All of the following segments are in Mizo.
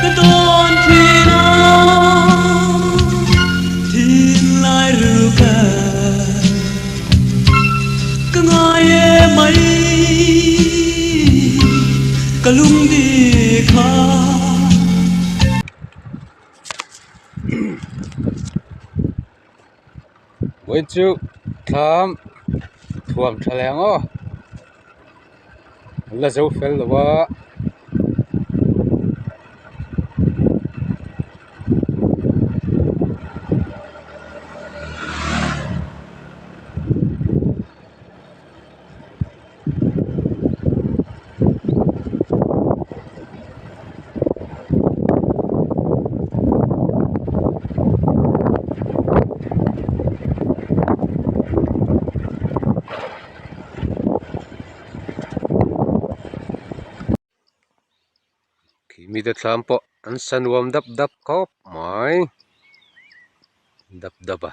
Ka tawn thin a thinlai ruka ka ngai e mai ka lungdi kha. Vawiin chu thlam thuam tha leh ang aw an la zo fel lo a. Khi mite thlam pawh an sa nuam dap dap khawp mai dap dap a.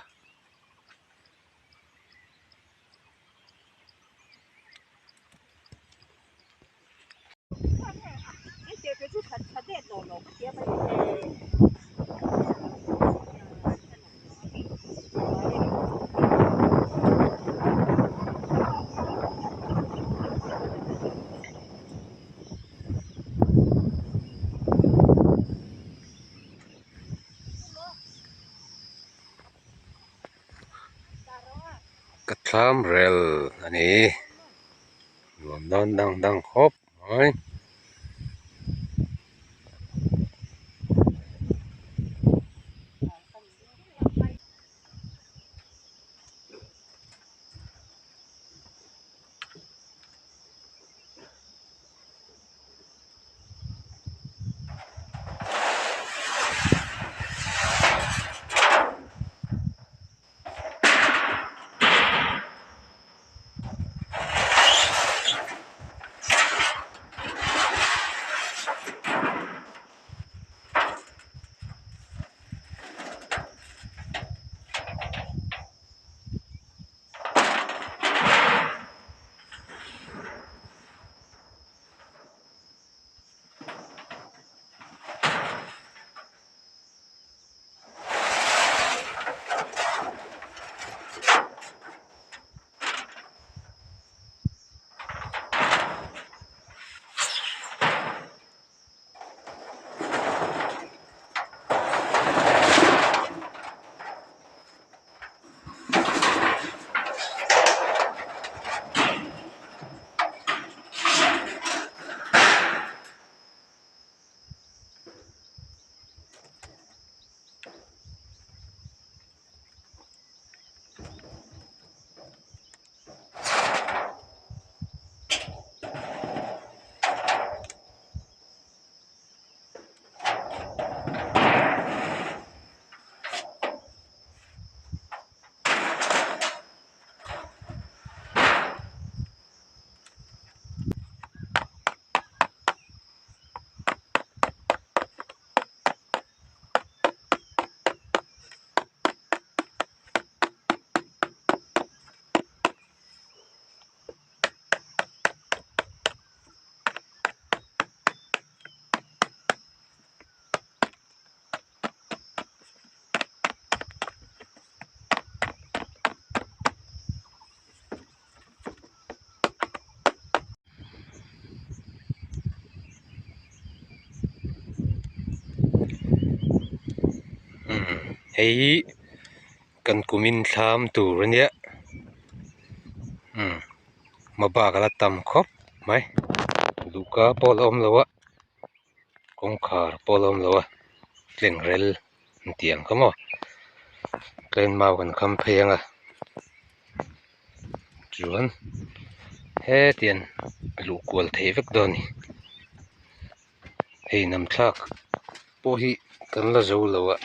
Ka thlam rel a ni nuam dawn dang dang khawp mai. Hei hi kan kumin thlam tur a nia hma bak a la tam khawp mai duhka pawh a la awm lo a kawngkhar pawh a la awm lo a tlengrel an tih ang kha maw tlem mau kan kham phei ang a chuan hetiang a luh kual theih vek dawn a ni hei nam thlak pawh hi kan la zo lo a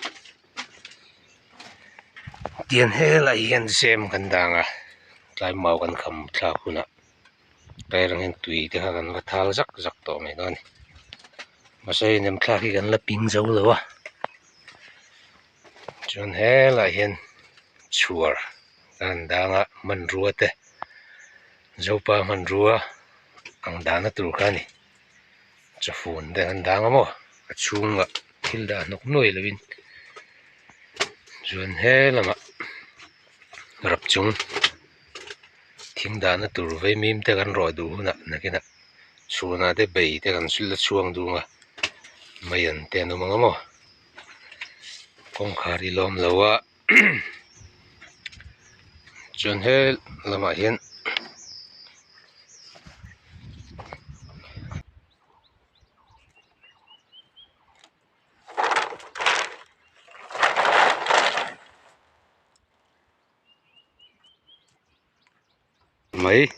tiang helai hian zem kan dang a tlai mau kan kham thlak hunah tlai rang hian tui te kha kan va thal zak zak tawh mai dawn a ni mahse hei nem thlak hi kan la ping zo lo a chuan helaiah hian chhuar a han dang a hmanrua te zopa hmanrua ang dahna tur kha a ni chawfun te an dang a maw. A chhungah thil dah hnawk nuai lovin chuan he lamah rap chung thing dahna tur vaimim te kan rawh duh hunah nakinah chhunah te bei te kan la chhuang dung a maian te an awm ang a maw kawngkhar hi lawm lo a chuan he lamah hian. Mai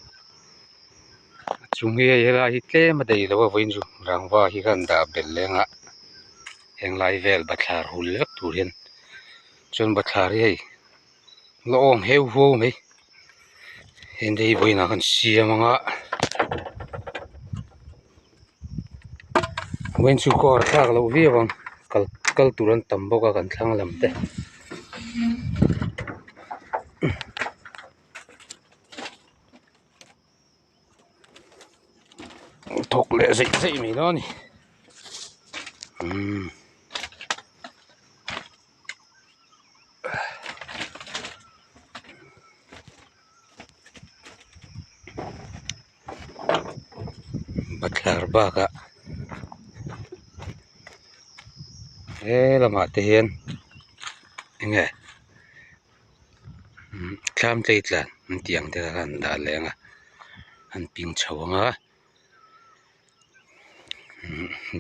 chung hi hei helai hi tlem a daih lo a vawiin chu rangva hi khan dah belh leng a henglai vel bathlar hul vek tur hian chuan bathlar hi hei la awm heu huau mai heng te hi vawiin ah khan siam ang a vawiin chu kawr thlak loh viau ang kal kal tur an tam bawk a kan thlang lam te. Thawk leh zeih zeih mai dawn a ni umm. Bathlar bakah he lamah te hian enge thlam tlei tlan an tih ang te kha an dah leh ang a an ping chho ang a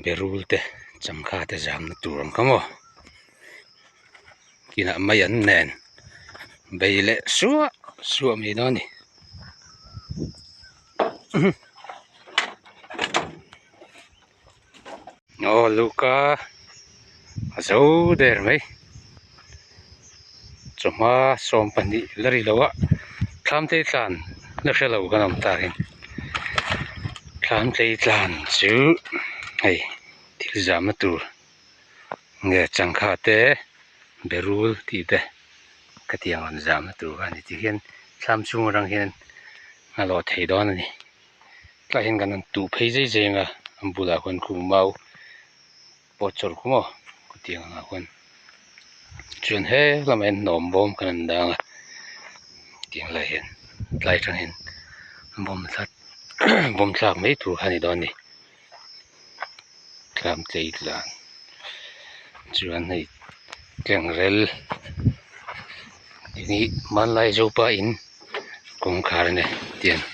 berul te changkha te zamna tur ang kha maw kinah mai an nen bei leh suah suah mai dawn a ni. Aw luka a zo der mai chawhma 12 la ri lo a thlam tlei tlan la hre lo kan awm tak in thlam tlei tlan chu hei thil zamna tur nge changkha te berul tih te khatiang rawn zamna tur kha a ni tikhian thlam chhung atang hian a lawh thei dawn a ni tlaiah hian kan han tuh phei zai zai ang a a bulah khuan khu mau pawh chawrh khu maw khutiang angah khuan chuan he lamah hian hnawm bawm kan han dang a tiang lai hian tlai atang hian bawm thla bawm thlak mai tur kha a ni dawn a ni thlam tlei tlan chuan hei tlengrel hi hmanlai zopa in kawngkhar a ni tiang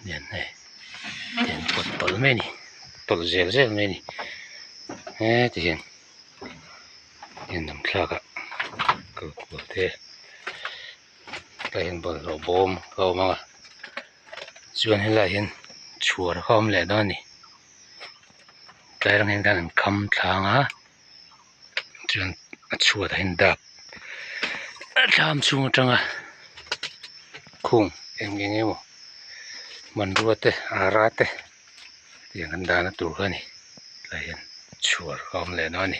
hian hei tiang pawt tawlh mai a ni tawlh zel zel mai a ni heti hian heng lam thlak ah kal kual te tlai hian bawlhhlawh bawm a awm ang a chuan helaiah hian chhuar kha a awm leh dawn a ni tlai rang hian khan an kham thlang a chuan a chhuatah hian dap a thlam chhung atanga khung eng eng emaw hmanrua te ara te tiang an dahna tur kha a ni tlai hian chhuar a awm leh dawn a ni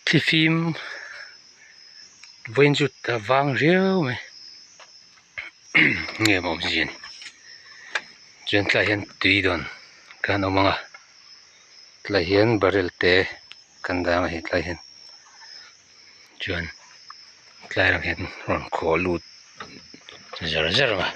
thlifim vawiin chu a vang riau mai nge maw awmzia ni chuan tlaiah hian tui dawn khan a awm ang a. Tlai hian barrel te kan dang a hei tlai hian chuan tlai rang hian rawn khawh lut zar zar ang a.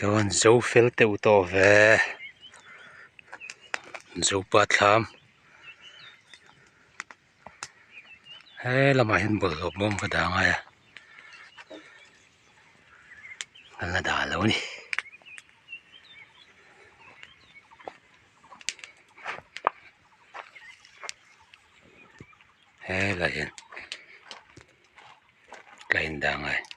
Chuan zo fel teuh tawh ve zopa thlam he lamah hian bawlhhlawh bawm ka dah ngai a kan la dah lo a ni. Helai hian ka indah ngai.